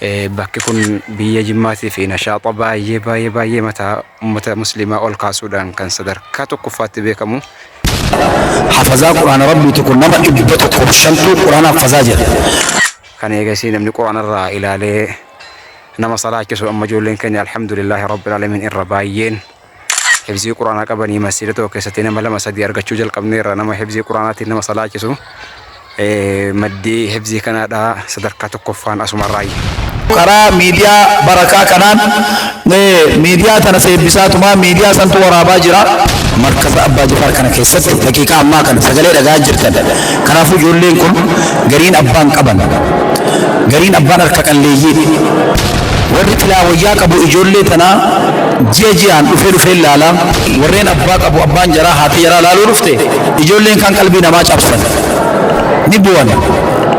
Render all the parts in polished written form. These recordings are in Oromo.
Bakki kun biyya Jimmaatii fi nashaaxa baay'ee baay'ee baay'ee mataa ummata musliimaa ol kaasuudhaan kan sadarkaa tokkoffaatti beekamu. Hafazaa Qur'aana Rabbii tokko nama 105tu Qur'aana haffazaa jira. Kan eegasii namni Qur'aana irraa ilaalee nama salaachisu amma ijoolleen keenya alhamdulillaahi rabbil aalamiin irra baay'een hifzii Qur'aanaa qabanii masjiida tokko keessatti nama lama sadii argachuu jalqabneerra nama hifzii Qur'aanaatiin nama salaachisu maddii hifzii kanaadha sadarkaa tokkoffaan asumarraayi. Karaa miidiyaa Barakaa kanaan miidiyaa tana seebbisaatuma miidiyaa santu waraabaa jira. Markaza Abbaa Jifaar kana keessatti daqiiqaa ammaa kana sagalee dhaga'aa jirtan. Kanaafuu ijoolleen kun gariin abbaan qaban. Gariin abbaan harka qalleeyyiidha. Warri xilaa wayyaa qabu ijoollee tanaa ji'a ji'aan dhufee dhufee ilaala. Warreen abbaa qabu abbaan jaraa haati jaraa laaluu dhufte ijoolleen kaan qalbii namaa cabsan. Ni bu'an.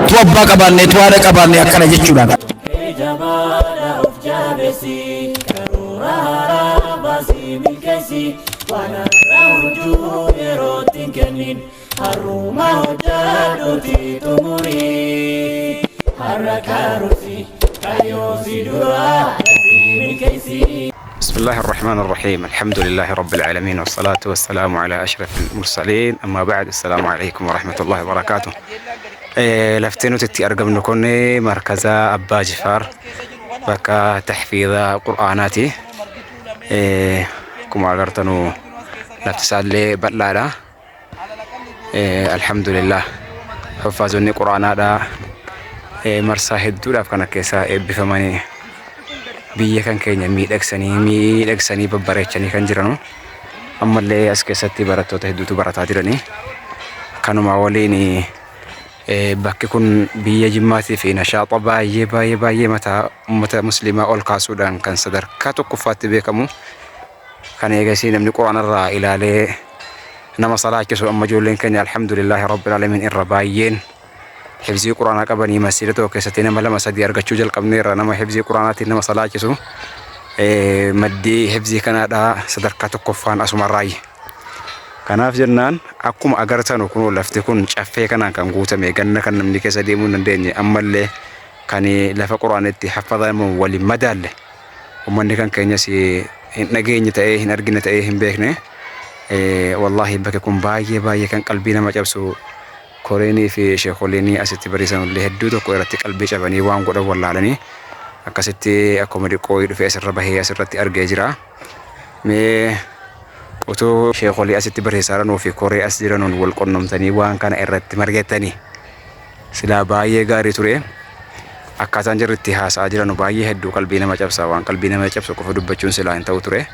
Tu abbaa qabaanne tu haadha qabaanne akkana jechuudhaan. Kee jabaadha of jabeessi karoora haaraa baasii milkeessi waan har'a hojjuu yerootti hin kennin har'uma hojjadhuuti xumuri har'a karoorsi kaayyoo si dura dafii milkeessi. بسم الله الرحمن الرحيم الحمد لله رب العالمين والصلاة والسلام على أشرف المرسلين أما بعد السلام عليكم ورحمة الله وبركاته. Lafti nuti itti argamnu kun markaza Abbaa Jifaar bakka tahfiiza Qur'aanaati. Akkuma agartanu lafti isaallee bal'aadha. Alhamdulillah huffaazonni Qur'aanaadha. Marsaa hedduudhaaf kana keessa eebbifamanii biyya kan keenya miidhagsanii miidhagsanii babbareechanii kan jiranu ammallee as keessatti barattoota hedduutu barataa jiranii kanuma waliin bakki kun biyya Jimmaatii fi nashaaxa baay'ee baay'ee baay'ee mataa ummata musliimaa ol kaasuudhaan kan sadarkaa tokkoffaatti beekamu kan eegasii namni Qur'aana irraa ilaalee nama salaachisu amma ijoolleen keenya alhamdulillaahi rabbil aalamiin irra baay'een hifzii Qur'aanaa qabanii masjiida tokko keessatti nama lama sadii argachuu jalqabneerra nama hifzii Qur'aanaatiin nama salaachisu maddii hifzii kanaadha sadarkaa tokkoffaan asumarraayi. Kanaaf jennaan akkuma agartanu kunoo lafti kun caffee kanaan kan guutame ganna kan namni keessa deemuu hin dandeenye ammallee kan lafa Qur'aana itti haffadamu waliin madaalle ummanni kan keenyas hin dhageenye ta'ee hin argine ta'ee hin beekne wallaahi bakki kun baay'ee baay'ee kan qalbii nama cabsu koreenii fi sheekoliinii asitti bariisanullee hedduu tokko irratti qalbii cabanii waan godhan wallaalanii akkasitti akkuma xiqqoo dhufee asirra bahee asirratti argee jira. Mee utuu sheekolii asitti barsiisaa jiranuu fi koree as jiranuun wal qunnamtanii waan kana irratti margettanii silaa baay'ee gaarii ture. Akkaataan jarri itti haasa'aa jiranu baay'ee hedduu qalbii nama cabsa waan qalbii nama cabsu qofa dubbachuun silaa hin ta'u ture.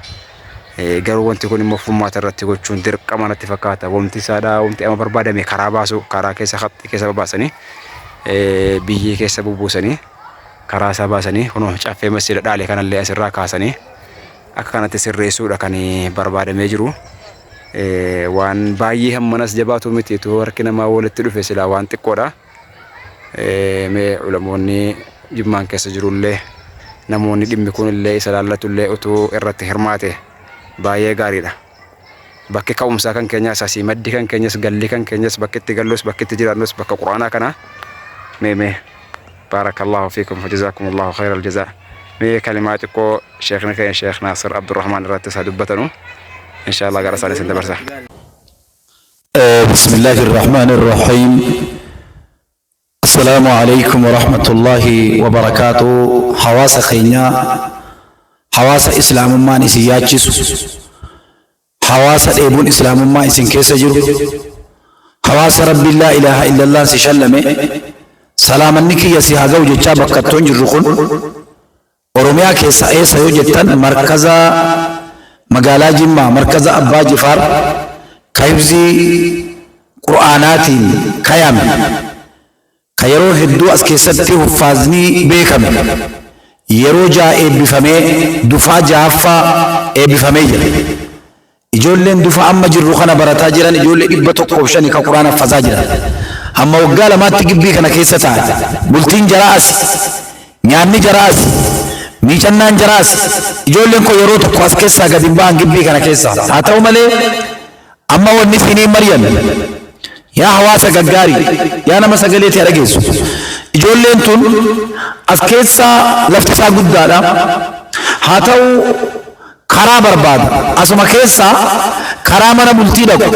Garuu wanti kun immoo furmaata irratti gochuun dirqama natti fakkaata. Wanti isaadha wanti amma barbaadame karaa baasu karaa keessa haxxii keessa babaasanii biyyee keessa bubbuusanii karaa isaa baasanii kunoo caffee masjiida dhaale kanallee asirraa kaasanii akka kanatti sirreessuudha kan barbaadamee jiru. Waan baay'ee hammanas jabaatu miti utuu harki namaa walitti dhufe silaa waan xiqqoodha. Mee ulamoonni Jimmaan keessa jirullee namoonni dhimmi kunillee isa laallatullee utuu irratti hirmaate baay'ee gaariidha. Bakki ka'umsaa kan keenyaas asii maddi kan keenyas galli kan keenyas bakki itti gallus bakki itti jiraannus bakka Qur'aanaa kana. Mee mee baarakallahu fiikum jazaakumullahu khayral jazaa. Mee kalimaa xiqqoo sheekni keenya Sheekh Naasir Abdurrahmaan irratti isaa dubbatanu inshallah gara isaanii isin dabarsa. بسم الله الرحمن الرحيم السلام عليكم ورحمة الله وبركاته حواس خينيا حواس إسلام ما نسياتشس حواس إبون إسلام ما إسن كيس جرو حواس رب لا إله إلا الله سشلمه سلام النكي يسيها زوجة شابك تنجر رخون Oromiyaa keessa eessa yoo jettan markaza magaalaa Jimmaa markaza Abbaa Jifaar ka hifzii Qur'aanaatiin kayame ka yeroo hedduu as keessatti huffaazni beekame yeroo ja'a eebbifamee dufaa ja'affaa eebbifamee jira. Ijoolleen dufa amma jirru kana barataa jiran ijoollee 105 ka Qur'aana haffazaa jiran. Hamma waggaa lamaatti gibbii kana keessa taa'an. Bultiin jaraa asi. Nyaanni jaraa asi. Miicannaan jaraa asi. Ijoolleen kun yeroo tokko as keessaa gad hin ba'an gibbii kana keessaa. Haa ta'u malee amma wanni isiniin mari'anne yaa hawaasa gaggaarii yaa nama sagalee ta'e dhageessu. Ijoolleen tun as keessaa lafti isaa guddaadha. Haa ta'u, karaa barbaada. Asuma keessaa karaa mana bultii dhaqu,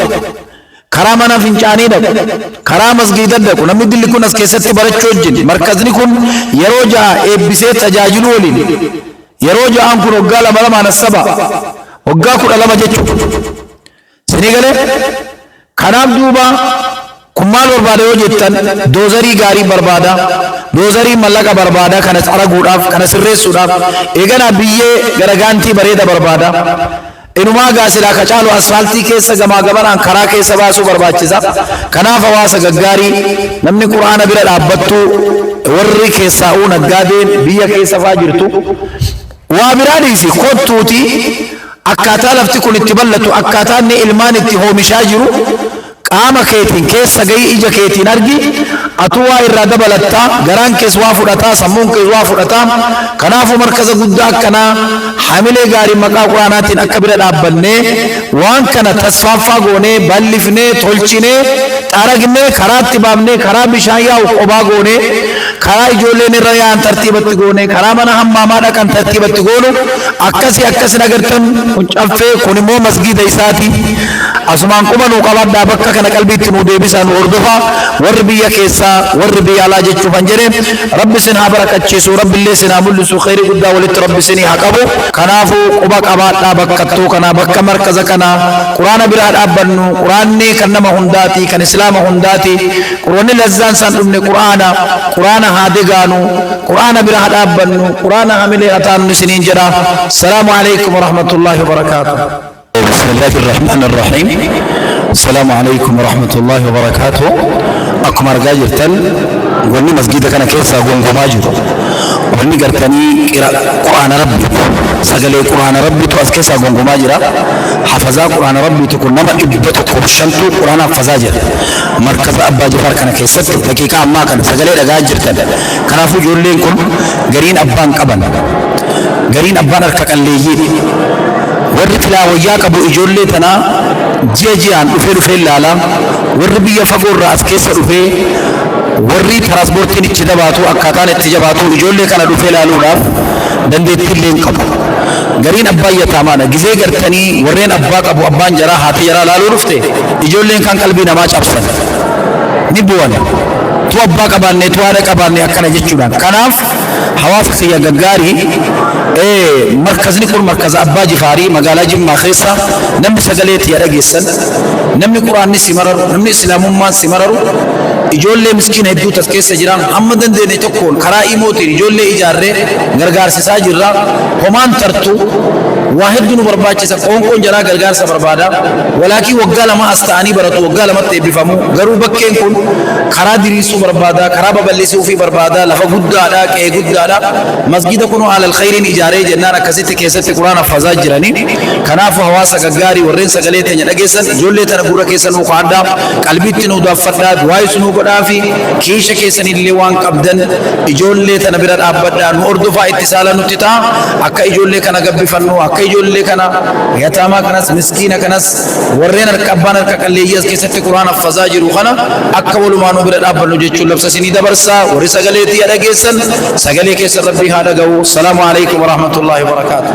karaa mana fincaanii dhaqu, karaa masgiida dhaqu. Namni dilli kun as keessatti barachuu wajjin markazni kun yeroo 6 eebbisee tajaajiluu waliin, yeroo ja'aan kun waggaa lama lamaan as saba waggaa 12 jechuudha. Sinii galee? Kanaaf duuba kun maal barbaada yoo jettan, doozarii gaarii barbaada. Doozarii mallaqa barbaada, kana xaraguudhaaf, kana sirreessuudhaaf. Eeganaa biyyee garagaantii bareeda barbaada. Inumaa gaa silaa ka caalu asfaaltii keessa gamaa gamanaan karaa keessa baasuu barbaachisa. Kanaaf hawaasa gaggaarii, namni Qur'aana bira dhaabbattu, warri keessaa'uu naggaadeen biyya keessa faa jirtu, waa biraa dhiisi, kottuuti akkaataa lafti kun itti bal'atu, akkaataa inni ilmaan itti hoomishaa jiru qaama keetiin keessa gahii, ija keetiin argi. Atuu waa irraa dabalattaa, garaan kees waa fudhataa, sammuun kees waa fudhataa. Kanaafuu markaza guddaa akkanaa hamilee gaarii maqaa Quraanaatiin akka bira dhaabbannee, waan kana tasfaaffaa goonee, bal'ifnee, tolchinee, xaragnee, karaatti baafnee, karaa bishaan yaa'u qobaa goonee, karaa ijoolleen irra yaa'an tartiibatti goonee, karaa mana hammaamaa dhaqan tartiibatti goonu. Akkasii akkasin agartan kun caffee, kun immoo masgiida isaati. Asumaan quba nuu qabadhaa, bakka kana qalbiitti nuu deebisaa, nu hordofaa, warri biyya keessaa, warri biyya alaa jechuufan jedhe. Rabbi isin haa barakachiisu, Rabbi illee isin haa mul'isu, kheyrii guddaa walitti Rabbi isinii haa qabu. Kanaafuu quba qabaadhaa bakkattuu kanaa, bakka markaza kanaa. Quraana biraa dhaabbannu. Quraanni kan nama hundaati, kan Islaama hundaati. Qur'aanni lazzaan isaan dhumne Qur'aana. Qur'aana haa degaanu, Qur'aana bira haa dhaabbannu, Qur'aana hamilee haa taanu isiniin jedha. Salaamu alaikum warahmatullaahi wabarakaatuh. بسم الله الرحمن الرحيم. السلام عليكم ورحمة الله وبركاته. Akkuma argaa jirtan, wanni masgida kana keessaa gongomaa jiru, wanni gartanii Qur'aana Rabbi, sagalee Qur'aana Rabbitu as keessaa gongomaa jira. Hafazaa Qur'aana Rabbiitu kun nama 105tu Qur'aana hafazaa jira markaza Abbaa Jifaar kana keessatti daqiiqaa ammaa kana sagalee dhagaa jirtan. Kanaafuu ijoolleen kun gariin abbaan qaban, gariin abbaan harka qalleeyyii. Warri filaa wayyaa qabu ijoollee tanaa ji'a ji'aan dhufee dhufee ilaalaa. Warri biyya fagoo irraa as keessa dhufee, warri tiraaspoortiin itti jabaatu, akkaataan itti jabaatu, ijoollee kana dhufee ilaaluudhaaf dandeettii illee hin qabu. Gariin abbaan yataamaadha. Gizee gartanii warreen abbaa qabu, abbaan jaraa, haati jaraa ilaaluu dhufte, ijoolleen kan qalbii namaa cabsan, ni bu'an. Tu abbaa qabaanne, tu haadha qabaanne, akkana jechuudhaan. Kanaaf hawaasa kiyya gaggaarii, markazni kun markaza Abbaa Jifaarii magaalaa Jimmaa keessa. Namni sagalee tiyya dhageessan, namni Quraanni si mararu, namni Islaamummaan si mararu, ijoollee miskiina hedduu tas keessa jiran, hamma dandeenye tokkoon karaa imootiin ijoollee ijaarree gargaarsisaa jirra. Homaan tartu, waa hedduu nu barbaachisa. Qoonqoon jaraa gargaarsa barbaada. Walaakiin waggaa 2 as ta'anii baratu, waggaa 2tti eebbifamu. Garuu bakkeen kun karaa diriirsuu barbaada, karaa babal'isuu fi barbaada. Lafa guddaadha, qe'ee guddaadha. Masgida kun alal khayriin ijaaree jennaan akkasitti keessatti Quraan haffazaa jiranii. Kanaafuu hawaasa gaggaarii, warreen sagalee teenya dhageessan, ijoollee tana gurra keessa nuu kaa'adhaa, qalbiitti nuu daaffadhaa, du'aayis nuu godhaa fi kiisha keessanillee waan qabdan ijoollee tana bira dhaabbadhaa, nu hordofaa, itti saala nutti ta'a. Akka ijoollee kana gabbifannu, akka ijoollee kana, yataamaa kanas, miskiina kanas, warreen harka abbaan harka qalleeyyii as keessatti Quraan haffazaa jiru kana akka walumaanuu bira dhaabbannu jechuun labsa isinii dabarsaa. Warri sagalee tiyya dhageessan, sagalee keessan Rabbii haa dhaga'u. Salaamu alaikum warahmatullaahi wabarakaatu.